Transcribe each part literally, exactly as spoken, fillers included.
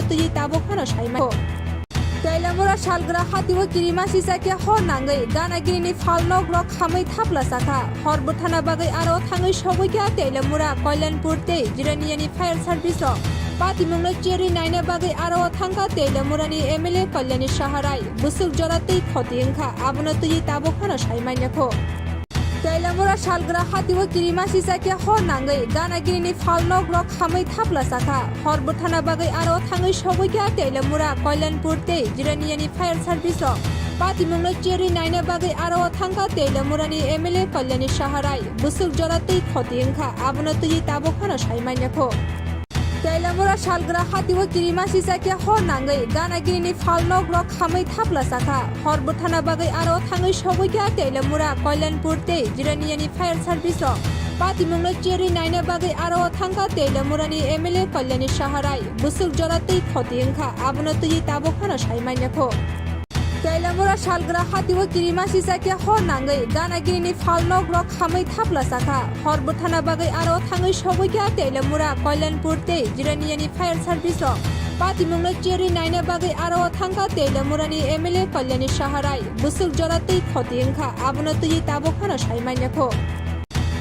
twi tabuk phano sai mano. Tailamura salgra hatio kirima sisa khe hor nangwi gana gini ni phalnok rok khamwi thapla sakha. Hor bwthana bagwi aro thangwi sogwi kha Tailamura, Kalyanpur tei Jirania ni fire service o patimung no cherwi naina bagwi aro thangkha Tailamura ni M L A Kalyani Saharai. Bwswk jora twi khoti wngkha, abono twi tabuk phano sai manya kho. Tailamura salgra hatio kirima sisa khe hor nangwi gana gini ni phalnok rok khamwi thapla sakha. Hor bwthana bagwi aro thangwi sogwi kha Tailamura, Kalyanpur tei Jirania ni fire service o patimung no cherwi naina bagwi aro thangkha Tailamura ni M L A Kalyani Saharai. Bwswk jora twi khoti wngkha, abono twi tabuk phano sai manya kho. Tailamura salgra hatio kirima sisa khe hor nangwi gana gini ni phalnok rok khamwi thapla sakha. Hor bwthana bagwi aro thangwi sogwi kha Tailamura, Kalyanpur tei Jirania ni fire service o patimung no cherwi naina bagwi aro thangkha Tailamura ni M L A Kalyani Saharai. Bwswk jora twi khoti wngkha, abono twi tabuk phano sai manya kho. Tailamura salgra hatio kirima sisa khe hor nangwi gana gini ni phalnok rok khamwi thapla sakha. Hor bwthana bagwi aro thangwi sogwi kha Tailamura, Kalyanpur tei Jirania ni fire service o patimung no cherwi naina bagwi aro thangkha Tailamura ni M L A Kalyani Saharai. Bwswk jora twi khoti wngkha, abono twi tabuk phano sai manya kho.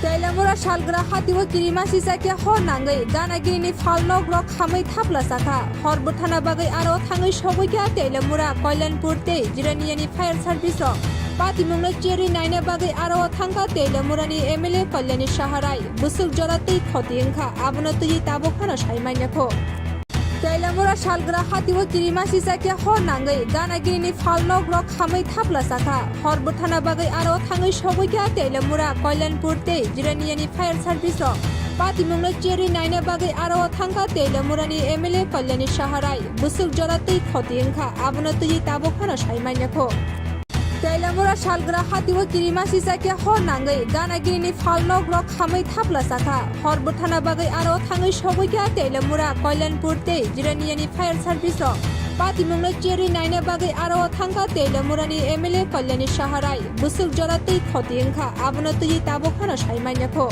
Tailamura salgra hatio kirima sisa khe hor nangwi gana gini ni phalnok rok khamwi thapla sakha. Hor bwthana bagwi aro thangwi sogwi kha Tailamura, Kalyanpur tei Jirania ni fire service o patimung no cherwi naina bagwi aro thangkha Tailamura ni M L A Kalyani Saharai. Bwswk jora twi khoti wngkha, abono twi tabuk phano sai manya kho. Tailamura salgra hatio kirima sisa khe hor nangwi gana gini ni phalnok rok khamwi thapla sakha. Hor bwthana bagwi aro thangwi sogwi kha Tailamura, Kalyanpur tei Jirania ni fire service o patimung no cherwi naina bagwi aro thangkha Tailamura ni M L A Kalyani Saharai. Bwswk jora twi khoti wngkha, abono twi tabuk phano sai manya kho. Tailamura salgra hatio kirima sisa khe hor nangwi gana gini ni phalnok rok khamwi thapla sakha. Hor bwthana bagwi aro thangwi sogwi kha Tailamura, Kalyanpur tei Jirania ni fire service o patimung no cherwi naina bagwi aro thangkha Tailamura ni M L A Kalyani Saharai. Bwswk jora twi khoti wngkha, abono twi tabuk phano sai manya kho.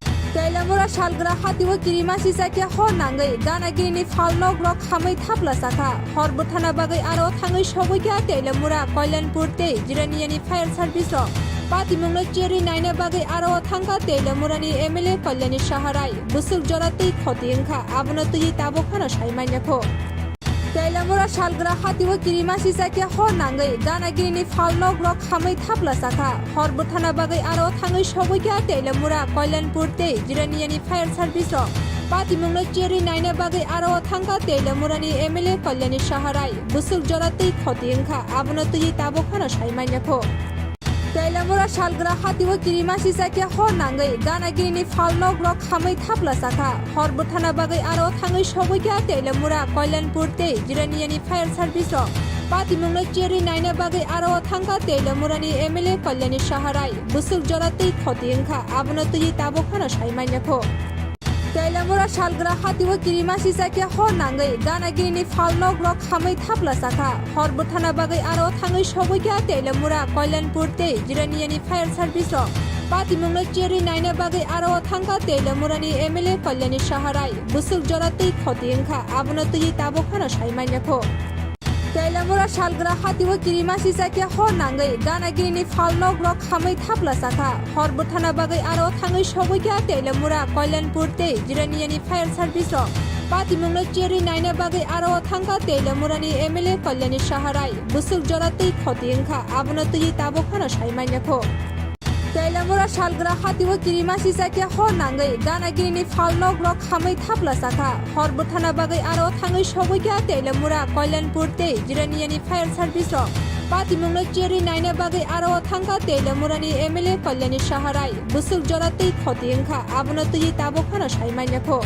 Tailamura salgra hatio kirima sisa khe hor nangwi gana gini ni phalnok rok khamwi thapla sakha. Hor bwthana bagwi aro thangwi sogwi kha Tailamura, Kalyanpur tei Jirania ni fire service o patimung no cherwi naina bagwi aro thangkha Tailamura ni M L A Kalyani Saharai. Bwswk jora twi khoti wngkha, abono twi tabuk phano sai manya kho. Tailamura salgra hatio kirima sisa khe hor nangwi gana gini ni phalnok rok khamwi thapla sakha. Hor bwthana bagwi aro thangwi sogwi kha Tailamura, Kalyanpur tei Jirania ni fire service o patimung no cherwi naina bagwi aro thangkha Tailamura ni M L A Kalyani Saharai. Bwswk jora twi khoti wngkha, abono twi tabuk phano sai manya kho. Tailamura salgra hatio kirima sisa khe hor nangwi gana gini ni phalnok rok khamwi thapla sakha. Hor bwthana bagwi aro thangwi sogwi kha Tailamura, Kalyanpur tei Jirania ni fire service o patimung no cherwi naina bagwi aro thangkha Tailamura ni M L A Kalyani Saharai. Bwswk jora twi khoti wngkha, abono twi tabuk phano sai manya kho. Tailamura salgra hatio kirima sisa khe hor nangwi gana gini ni phalnok rok khamwi thapla sakha. Hor bwthana bagwi aro thangwi sogwi kha Tailamura, Kalyanpur tei Jirania ni fire service o patimung no cherwi naina bagwi aro thangkha Tailamura ni M L A Kalyani Saharai. Bwswk jora twi khoti wngkha, abono twi tabuk phano sai manya kho. Tailamura salgra hatio kirima sisa khe hor nangwi gana gini ni phalnok rok khamwi thapla sakha. Hor bwthana bagwi aro thangwi sogwi kha Tailamura, Kalyanpur tei Jirania ni fire service o patimung no cherwi naina bagwi aro thangkha Tailamura ni M L A Kalyani Saharai. Bwswk jora twi khoti wngkha, abono twi tabuk phano sai manya kho. Tailamura salgra hatio kirima sisa khe hor nangwi gana gini ni phalnok rok khamwi thapla sakha. Hor bwthana bagwi aro thangwi sogwi kha Tailamura, Kalyanpur tei Jirania ni fire service o patimung no cherwi naina bagwi aro thangkha Tailamura ni M L A Kalyani Saharai. Bwswk jora twi khoti wngkha, abono twi tabuk phano sai manya kho.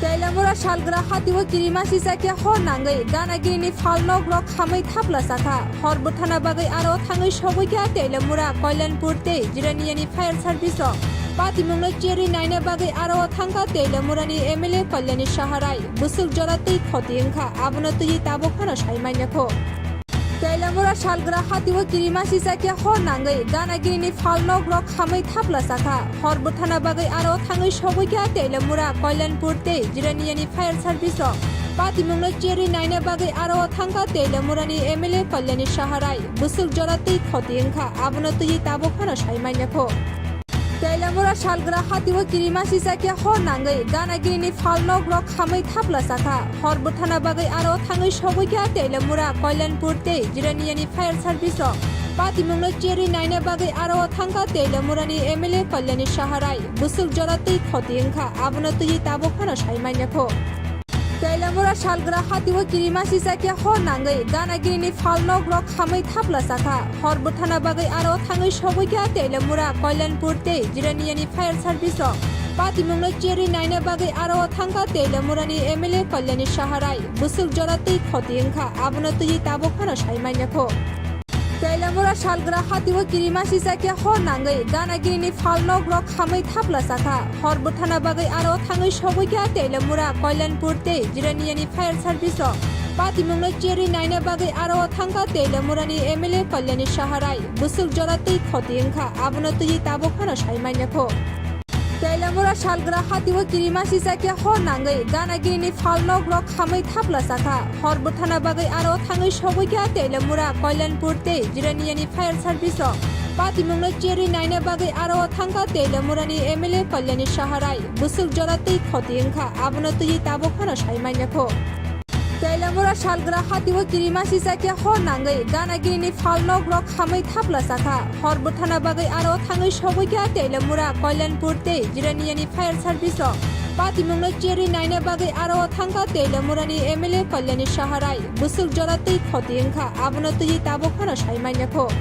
Tailamura salgra hatio kirima sisa khe hor nangwi gana gini ni phalnok rok khamwi thapla sakha. Hor bwthana bagwi aro thangwi sogwi kha Tailamura, Kalyanpur tei Jirania ni fire service o patimung no cherwi naina bagwi aro thangkha Tailamura ni M L A Kalyani Saharai. Bwswk jora twi khoti wngkha, abono twi tabuk phano sai manya kho. Tailamura salgra hatio kirima sisa khe hor nangwi gana gini ni phalnok rok khamwi thapla sakha. Hor bwthana bagwi aro thangwi sogwi kha Tailamura, Kalyanpur tei Jirania ni fire service o Patimungno cherwi naina bagwi aro o thangkha Teliamurani M L A Kalyani Saharai. Bwswk jora twi khoti wngkha, abono twiwi tabuk phano sai manya kho. Teliamura salgra hatio kirima sisakhe hor nangwi ganagirini phalnokrok khamwi thapla sakha. Hor bwthana bagwi aro thangwi sogwikha Teliamura, Kalyanpur tei Jiraniani fire service rok. Patimungno cherwi naina bagwi aro o thangkha Teliamurani M L A Kalyani Saharai. Bwswk jora twi khoti wngkha, abono twiwi tabuk phano sai manya kho. Teliamura salgra hatio kirima sisakhe hor nangwi ganagirini phalnokrok khamwi thapla sakha. Hor bwthana bagwi aro thangwi sogwikha Teliamura, Kalyanpur tei Jiraniani fire service rok. Patimungno cherwi naina bagwi aro o thangkha Teliamurani M L A Kalyani Saharai. Bwswk jora twi khoti wngkha, abono twiwi tabuk phano sai manya kho. Teliamura salgra hatio kirima sisakhe hor nangwi ganagirini phalnokrok khamwi thapla sakha. Hor bwthana bagwi aro thangwi sogwikha Teliamura, Kalyanpur tei Jiraniani fire service rok. Patimungno cherwi naina bagwi aro o thangkha Teliamurani M L A Kalyani Saharai. Bwswk jora twi khoti wngkha, abono twiwi tabuk phano sai manya kho. Teliamura salgra hatio kirima sisakhe hor nangwi ganagirini phalnokrok khamwi thapla sakha. Hor bwthana bagwi aro thangwi sogwikha Teliamura, Kalyanpur tei Jiraniani fire service rok. Patimungno cherwi naina bagwi aro o thangkha Teliamurani M L A Kalyani Saharai. Bwswk jora twi khoti wngkha, abono twiwi tabuk phano sai manya kho. Teliamura salgra hatio kirima sisakhe hor nangwi ganagirini phalnokrok khamwi thapla sakha. Hor bwthana bagwi aro thangwi sogwikha Teliamura, Kalyanpur tei Jiraniani fire service rok. Patimungno cherwi naina bagwi aro o thangkha Teliamurani M L A Kalyani Saharai. Bwswk jora twi khoti wngkha, abono twiwi tabuk phano sai manya kho.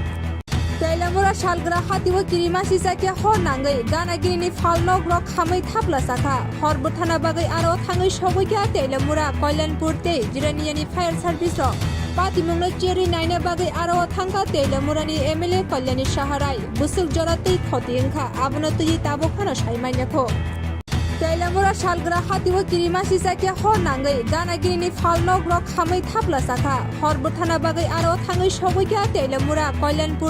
Teliamura salgra hatio kirima sisakhe hor nangwi ganagirini phalnokrok khamwi thapla sakha. Hor bwthana bagwi aro thangwi sogwikha Teliamura, Kalyanpur tei Jiraniani fire service rok. Patimungno cherwi naina bagwi aro o thangkha Teliamurani M L A Kalyani Saharai. Bwswk jora twi khoti wngkha, abono twiwi tabuk phano sai manya kho. Teliamura salgra hatio kirima sisakhe hor nangwi ganagirini phalnokrok khamwi thapla sakha. Hor bwthana bagwi aro thangwi sogwikha Teliamura, Kalyanpur